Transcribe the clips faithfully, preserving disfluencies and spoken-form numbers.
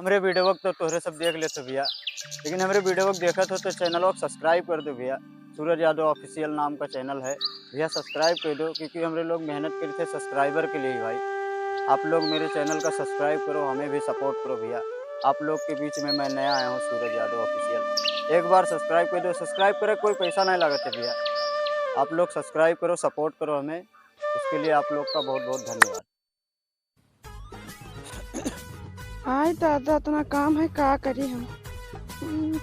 हमरे video को तो तोहरे सब देख लेते भैया, लेकिन हमरे video को देखत हो तो channel को subscribe कर दो भैया। सूरज यादव Official नाम का channel है भैया, subscribe कर दो, क्योंकि हमरे लोग मेहनत करते subscriber के लिए ही भाई। आप लोग मेरे channel का subscribe करो, हमें भी support करो भैया। आप लोग के बीच में मैं नया आया हूँ, सूरज यादव Official। एक बार subscribe कर दो, subscribe करे कोई पैसा नहीं लागत है भैया। आप लोग subscribe करो, support करो हमें, उसके लिए आप लोग का बहुत बहुत धन्यवाद। आय दादा, इतना काम है, का करी हम? हम्म।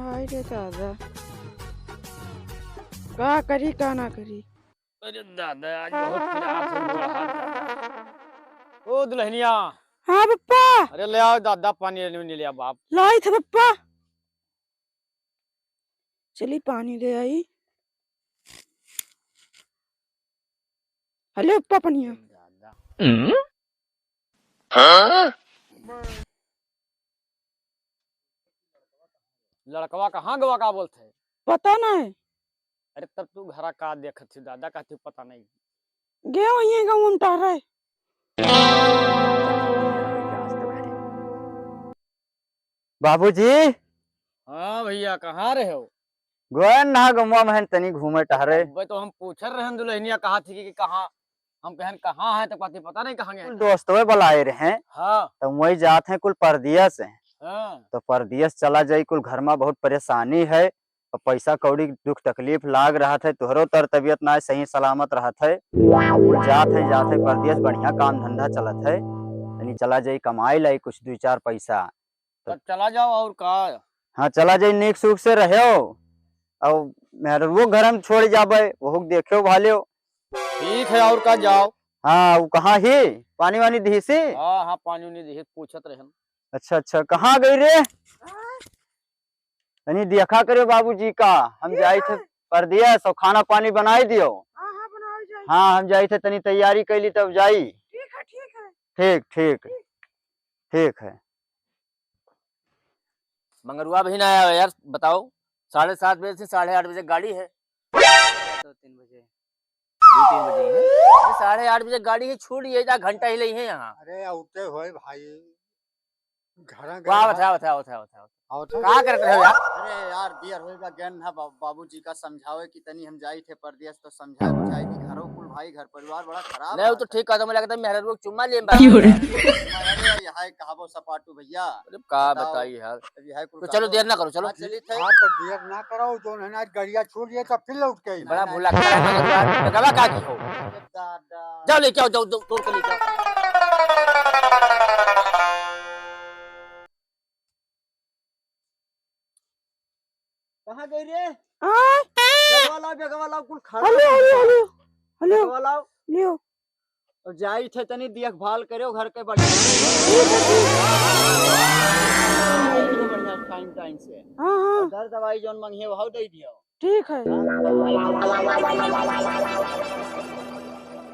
आय रे दादा, का करी, का ना करी? अरे दादा, आज बहुत पिरात है, बुरा हाल दादा। ओ दुल्हनिया। हाँ पप्पा। अरे ले आओ दादा, पानी ले, ले आओ बाप। लाई थे पप्पा। चली पानी ले आई। हले पप्पा पनिया। हम्म? हाँ? लड़कवा कहाँ गवा का बोलत है? पता नहीं। अरे तब तू घरा का देखत थी दादा, कहती पता नहीं। गे वहीं गाँव में टहरे। बाबूजी। हाँ भैया, कहाँ रहे हो? गोयन नहा गमुआ महन तनी घूमे टहरे। अबे तो हम पूछत रहन दुल्हनिया कहाँ थी कि कहाँ, हम कहन कहाँ है तो कहती पता नहीं कहाँ गए। कुल दोस्तवे बुलाए रहे। हाँ। तो वही जात हैं कुल परदेस हैं। हाँ। तो परदेस चला जाई, कुल घर में बहुत परेशानी है, और पैसा कौड़ी दुख तकलीफ लाग रहत है, तोहरो तर तबियत ना सही सलामत रहत है। कुल जात है, जात है परदेस, बढ़िया काम धंधा चलत है, तनी चला जाई कमाई लाई कुछ दुई चार पैसा। तब चला जाओ और का। हाँ, चला जाई, नीक सुख से रहो। और मेहररुओ घर में छोड़ जाबे, वहू के देखेओ भालेओ। ठीक है, और का जाओ। हाँ, वो कहाँ ही? पानी वानी दिही से? हाँ, हाँ, पानी वानी दिही, पूछत रहन। अच्छा, अच्छा, कहाँ गई रे? तनी देखा करियो बाबूजी का, हम ठीक जाई थे है। परदेस, और खाना पानी बनाई दियो। हाँ, हाँ, बनाई जाई। हाँ, हम जाई थे, तनी तैयारी कैली तब जाई। ठीक है, ठीक है। ठीक, ठीक, ठीक। ठीक है। मंगरुआ भी ना आया यार, बताओ, साढ़े सात बजे से साढ़े आठ बजे गाड़ी है। तो तीन बजे। दो तीन बजे ही है। ये साढ़े आठ बजे गाड़ी है, छूट ये जा, घंटा ही लई है यहाँ। अरे, औते होए भाई, घरा गए वाह, हैं। बताओ, बताओ, बताओ, बताओ। और तो का करत रहे हो यार? अरे यार, देर होएगा, गेन है बा-, बाबूजी का समझावे कि तनी हम जाई थे परदेस, तो समझाए बुझाए कि घरो कुल भाई, घर परिवार बड़ा खराब नहीं, वो तो रहता है। ठीक कहता, मुझे लगता है मेहररुआ के चुम्मा लिए में बड़ा क्यों रे? अरे, यहाँ एक कहावो सपाटू भैया। अरे, का बताओ। बताई यार। अब यह कुल तो चलो, कहावो। देर ना करो, चलो। हाँ, चली थे। हाँ, तो देर ना करो, जोन है ना, आज गड़िया छोड़ दिए, तो फिर लौट के आई। बड़ा भुलक्कड़ है, मगर यार, बेगवा का की हो? अरे दादा। जाओ, लेके आओ, जाओ, जाओ, दौड़ के लेके आओ। कहाँ गई रे? हाँ? बेगवा लाओ, बेगवा लाओ, कुल खड़ा हेलो, है। हेलो, हेलो, हेलो। बेगवा लाओ। लियो। और जाई थे तनी देखभाल करेओ घर के बढ़िया। ठीक है, ठीक। बढ़िया टाइम टाइम से। हाँ, हाँ। और दर दवाई जौन मंगिए वहू दे दियो। ठीक है।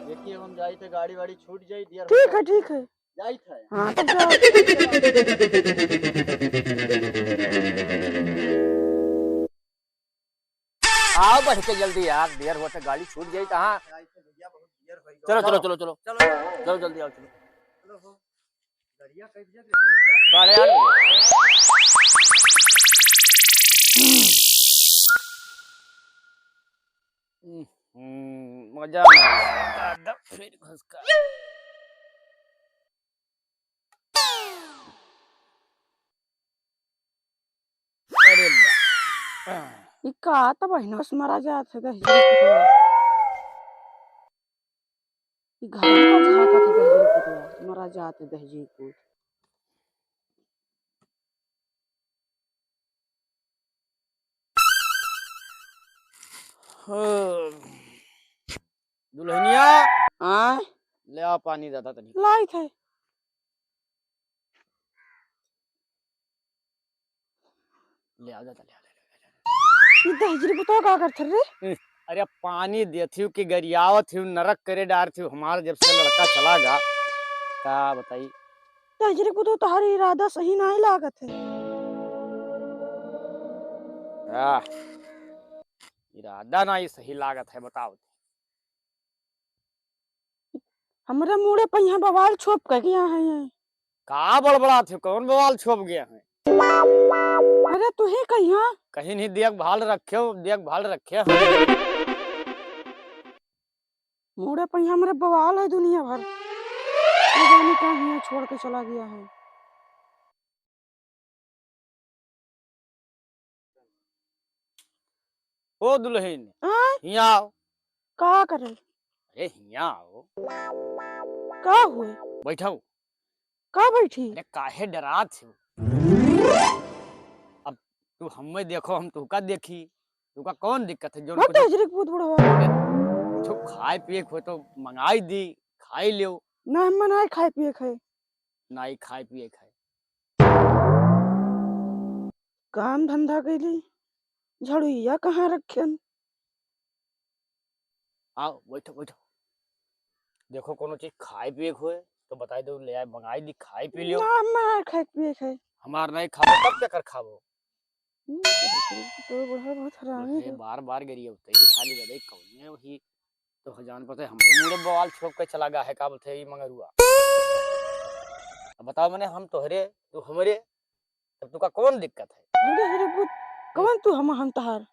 देखिए हम जाई थे गाड़ी वाड़ी छूट जाई दियर। ठीक है, ठीक है। जाई थे। हाँ, तो जाओ। आओ, बढ़ के जल्दी यार, देर होत है, गाड़ी छूट जाई कहाँ। चलो, चलो, चलो, चलो। चलो। चलो, जल्दी आओ, चलो। चलो, हो। गाड़िया कई बजे रही भैया? साढ़े आठ बजे। हम्म, मजा आ गया। दादा, फिर घुस का। अरे बा-, ई का त बहिना से मरा जात है दहिजरी पुतवा। ई घर में झांकत है दहिजरी पुतवा, मरा जात है दहिजरी पुत। हो। दुल्हनिया। आय? ले आ पानी दादा तनी। लाई थे। ले आ दादा, ले आ, ले आ, ले आ। ई दहिजरी पुतवा का करत रे? ए, अरे पानी देथियो कि गरियावत हियो, नरक करे डारथियो, हमार जब से लड़का चला गा, का बताई? दहिजरी पुतवा तोहार इरादा सही नाहीं लागत है। आह, इरादा नाहीं सही लागत है, बताओ। हमरे मूड़े पे यहाँ बवाल छोप के गया है ये। का बड़बड़ात हो? कौन बवाल छोप गया है? अरे तू ही कहिया। कहीं नहीं, देखभाल रखे हो, देखभाल रखे हो। मूड़े पे यहाँ हमरे बवाल है दुनिया भर। ये जाने क्या हियाँ छोड़ के चला गया है। ओ दुल्हन, आय? हियाँ आओ। का करे? अरे हियाँ आओ। का हुए? बैठो। का बैठी? अरे काहे डरात हो? अब तू हमें देखो, हम तुहका देखी, तुहका कौन दिक्कत है? जो मत कुछ हजरी के पूत बुढ़वा। अरे, जो खाए पिए के हो तो मंगाई दी, खाई लियो। ना, हम ना खाए पिए खाए। नाई खाए पिए खाए। काम धंधा कैली, झड़ुइया कहाँ रखेन? आओ, बैठो, बैठो। देखो, कोनो चीज खाए पिए के होए, तो बताई दो, ले आए, मंगाई दी, खाए पी लियो। ना, हमार खाए पिए खाए। हमार नहीं खाबो, तब केकर खाबो? हम्म, तो बूढ़ा बहुत हरामी अरे, है। बार बार गरिया उतरी खाली गदई कौन है वही? तो जान पड़ते हमरे मुड़े बवाल छोप के चला गा है, का बोलते ई मंगरुआ। अब बताओ मने हम तोहरे, तू हमरे, तब तुका कौन दिक्कत है? अरे, अरे, वो कौन तू हम, हम तहार?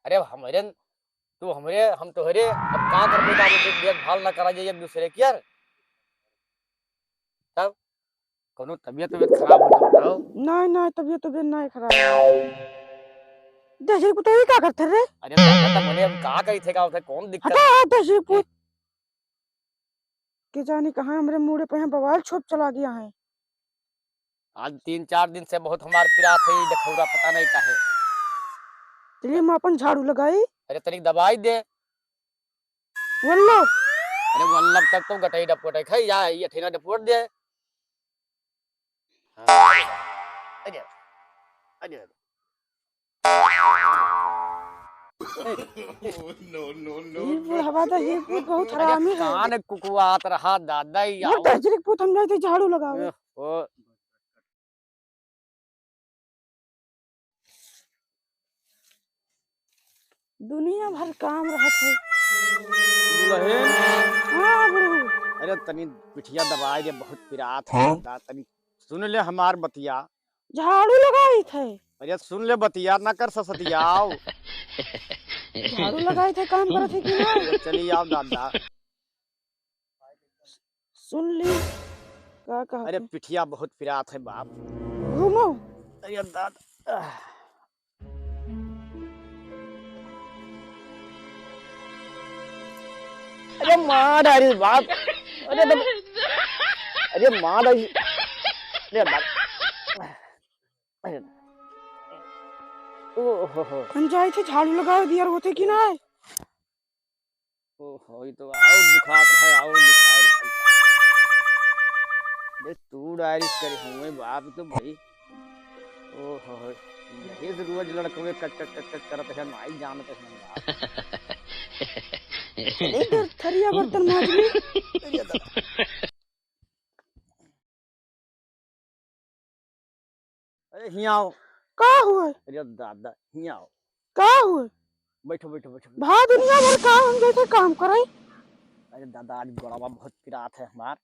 अरे, अब हमरे, तू हमरे, हम तोहरे, अब का करबे, का बोलते देखभाल ना करा जाए एक दूसरे की यार। तब कौनो तबियत, तबियत खराब हो तो बताओ। नहीं, नहीं, तबियत, तबियत नहीं खराब है। दहिजरी पुतोही का करते रे? अरे दादा, तो मने हम का कही थे, का होता है, कौन दिक्कत हटा, है? हटा, दहिजरी पुत। के जाने कहाँ हमरे मुड़े पे यहाँ बवाल छोप चला गया है। आज तीन चार दिन से बहुत हमार पिरात है, ये डखौरा पता नहीं का है। चलिए, हम अपन झाड़ू लगाई। अरे तनिक दबाई दे। वल्लो। अरे वल्लभ तक तो गटई डपकट है, खाई जा, ये ठेना डपकट दे। हाँ। अरे, अरे। No, no, no, ये no। बुढ़वा तो ये पूत बहुत अरे हरामी है। कान कुकुआत रहा दादा, ये वो आओ। दहिजरी के पूत हम जाते झाड़ू लगावे। ओ, ओ। दुनिया भर काम रहत है। दुल्हन। हाँ, बुढ़ऊ। अरे, तनी पिठिया दबाई दे, बहुत पिरात है। हाँ? दा-, तनी सुन ले हमार बतिया। झाड़ू लगाई थे। अरे, सुन ले बतिया, ना कर ससतियाओ। झाड़ू लगाई थे, काम करत है कि ना? चली आओ दादा। सुन ली, का कहत अरे है? पिठिया बहुत पिरात है बाप। घूमो। अरे दादा। अरे मार, अरे बाप। अरे दादा। अरे मार, अरे। अरे बाप। अरे। ओ हो हो। हम जाए थे झाड़ू लगावे दियर होते कि ना? ओहो, ई तो और दुखात है, और दुखाए लाग। बे तू डायरी करे हुए बाप तो भाई। ओहो, यही से रोज लड़कवे कट, कट, कट, कट करत है, नाई जानत है बाप। चले इधर थरिया बर्तन माज ली। अरे दादा। अरे, हियाँ आओ। का हुए? अरे दादा, हियाँ आओ। का हुए? बैठो, बैठो, बैठो, बैठो। भा दुनिया भर काम हम जैसे काम करे। अरे दादा, आज गोड़वा बहुत पिरात है हमार।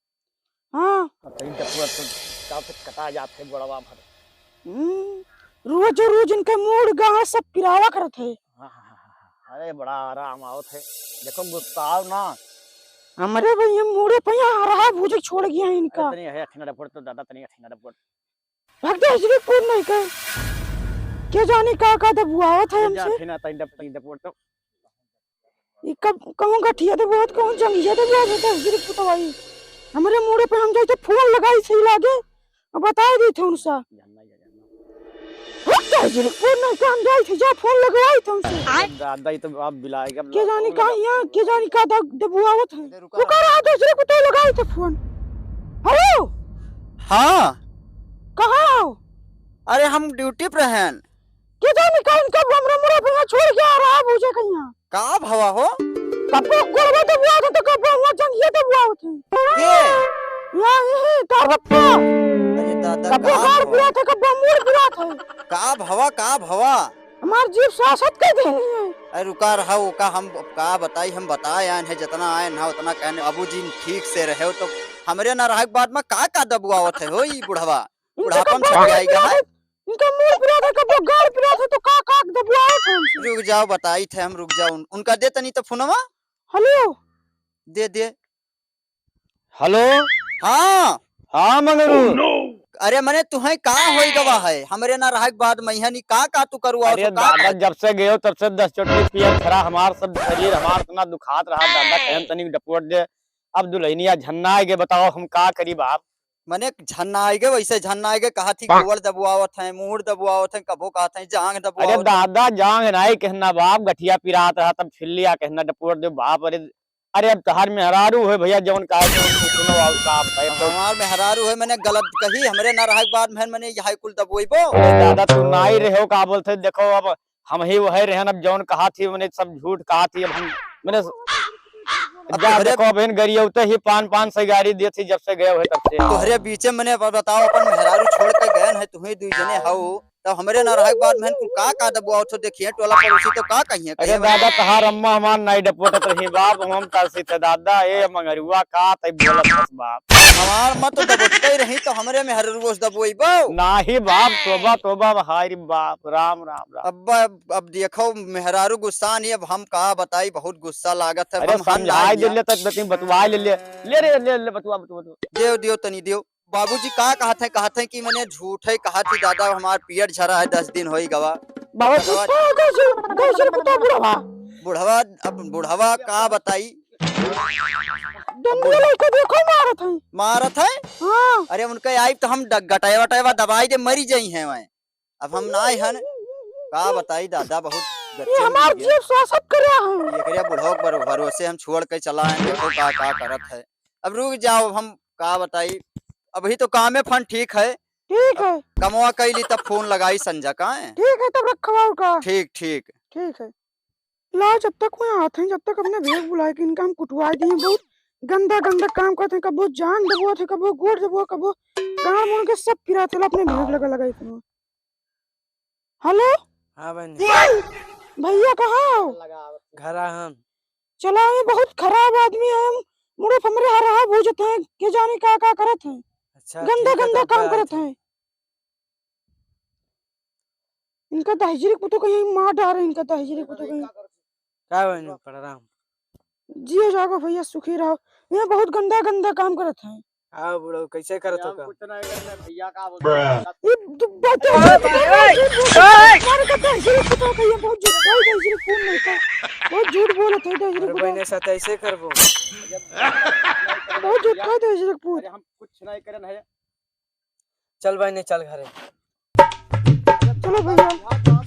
हाँ। और कहीं डपुआ तो का से कटा जात है गोड़वा भर। हम्म, रोज रोज इनके मूड़ गाँव सब पिरावा करत है। हाँ, हाँ, हाँ, हाँ, हाँ। अरे बड़ा आराम आवत है। देखो गुस्सा आओ ना। हमरे भैया मूड़े पे यहाँ हरा भूजे छोड़ गया है इनका। अरे तनी है अठीना डपोट तो दादा, तनी अठीना डपोट। भाग दे, हजरी पूर नहीं कर। के जाने का का दबुआवत है जा हमसे। अठीना तनी डप, तनी डपोट तो। ई कब कहूँ गठिया दबुआवत, कहूँ जंगिया दबुआवत है, हजरी पुतवाई। हमरे मूड़े पे हम जाइते फोन लगाई सही लागे। अब बताए दी थे उनसा। जानना ही है, जानना। हट जा, हजरी पूर नहीं कर, हम जाई थे, जा फोन लगवाई थे उनसे। आय। दादा, ये तो आप बिलाए के के जानी का यहाँ, के जानी का दब-, दबुआवत है। अरे रुको। वो कह रहा, दूसरे को तो लगाई थे फोन। हेलो। हाँ। कहाँ हो? अरे, हम ड्यूटी पर हैं। के जानी का इनका हमरा मुड़ा पे यहाँ छोड़ के आ रहा है, बुझे कहीं यहाँ। का भवा हो? कब्बो गोड़वा दबुआ थे, तो कब्बो हुआ जंगिया दबुआ थे। के? या, यही, तार पप्पा। अरे दादा, कब्बो का गाड़ भवा? बुआ थे, कब्बो मूड़ बुआ थे। का भवा, का भवा? हमार जीभ सासत कइ देनी है। अरे रुका रहा, ओका हम का बताई, हम बताए आएन है, जितना आएन है उतना कहने। बाबूजी ठीक से रहे हो तो हमरे ना रहक बाद में का का दबुआवत है हो ई बुढ़वा? इनका बुढ़ापा में कब्बो छपी गाड़ आएगा पिरात है। है, इनका मूड़ पिरात है, कब्बो गाड़ पिरात है, तो का का दबुआवत है हमसे? रुक जाओ, बताई थे हम, रुक जाओ। उन-, उनका दे तनी तो फोनवा। हेलो। दे दे। हेलो। हाँ। हाँ मंगरू। अरे मने तुहैं का होई गवा है? हमरे ना रहक बाद महियानी का का तू करुआ अरे हो, का दादा, का? जब से गयो तब से दस चोटी पियल खरा, हमार सब शरीर हमार इतना दुखात रहा दादा, कहन तनी डपोट दे। अब दुल्हनिया झन्ना आए गे, बताओ हम का करी बाप? मने झन्ना आए गे, वैसे झन्ना आए गे, कहा थी गोड़ दबुआवत है, मूड़ दबुआवत है, कबो कहत है जांग अरे दबुआवत है। दादा, जांग नाई कहना बाप, गठिया पिरात रहा तब फिर लिया कहना डपोट दे बाप। अरे अरे अब तहार मेहरारू है भैया, जौन कहा तो उनको सुनो और का बताए। अब हमार मेहरारू है, मने गलत कही, हमरे ना रहक बाद में मने यही कुल दबोइबो। अरे दादा, तू नाई रहो, का बोलते, देखो अब हम ही वही रहन, अब जौन कहा थी मने सब झूठ कहा थी। अब हम मने अब जा तोहरे देखो, अब इन गरियौते ही पान पान से गाड़ी दे थी, जब से गए हुए तब से। तोहरे बीचे मने अब बताओ, अपन मेहरारू छोड़ के गए हैं, तुही दुई जने हऊ, तब हमरे ना रहक बाद में कुल का का दबुआवत हो, देखिए टोला पड़ोसी तो का कहिए, अरे कहिए दादा, तहार अम्मा हमार नाई डपोटत रही बाप, हम तरसी थे दादा, ए मंगरुआ का तई बोलत हस बाप। हमार मत दबोटते रही तो हमरे मेहरारू से दबोइबो। नाही बाप, तोबा तोबा, हाय रे बाप, राम राम राम। अब, अब, अब देखो मेहरारू गुस्सा नहीं, अब हम का बताई, बहुत गुस्सा लागत है। अरे हम, हम समझाई नाई ले, ले, तक बतिन बतुआई ले, ले, ले रे, ले, ले, बतुआ, बतुआ, बतुआ। देव, देव, तनी देव। बाबूजी का कहत है, कहत है कि मने झूठ है, कहत ही दादा हमार पियर झरा है, दस दिन होई गवा। बाबा, बतवा। ओ, गैसिर, गैसिर पुता बुढ़वा। बुढ़वा, अब बुढ़वा का बताई? डंडे लइके देखो मारत है। मारत है? हाँ। अरे उनके आई तो हम ड-, गटाई वटाई दबाई दे, मरी जाई हैं वहीं। अब हम नाई हन, का बताई दादा, बहुत ये गच्चे हमार मिल गया। जीव सासत करे हैं। एकरे बुढ़ऊ के भर-, भरोसे हम छोड़ के चला आए, देखो का, का करत है। अब रुक जाओ, अब हम का बताई, अभी तो कामे फन ठीक है। ठीक है। कमवा कैली तब फोन लगाई संझा का है। ठीक है, तब रखवाओ का। ठीक, ठीक। ठीक है। लाओ, जब तक वहाँ आते हैं, जब तक अपने भेग बुलाए के इनका हम कुटवाए दिए। बहुत गंदा गंदा काम करते हैं, कबो जांग दबोत है, कबो गोड़ दबोत, कबो गाड़ मोड़ के सब पिरात है, अपने भेग लगा लगा इतना। हेलो। हाँ बहन। भैया कहाँ हो? घर आ हम। चला, ये बहुत खराब आदमी है, हम मुड़े हमरे हरा भूजत हैं, के जाने का का करत हैं। अच्छा, गंदा ठीक है, गंदा तब काम करत हैं। इनका दहिजरी के पुतोह कहीं मार डारे, इनका दहिजरी के पुतोह कहीं। का बहन, प्रणाम। जियो जागो भैया, सुखी रहो। ये बहुत गंदा गंदा काम करत हैं। हाँ बुढ़ऊ, कैसे करत हो हम का? कुछ नहीं करने भैया, का बोलते हैं? ये दु-, बहुत ओए, ओए, ओए, ओए। मार के दहिजरी के पुतोह कहीं, बहुत झूठ, बहुत दहिजरी खून नहीं था। बहुत झूठ बोलत है दहिजरी अरे पुतोह। बहने साथ ऐसे करबो। बहुत झूठ है दहिजरी पूत। अरे हम कुछ नहीं करन है। चल बहने, चल घरे। चलो भैया।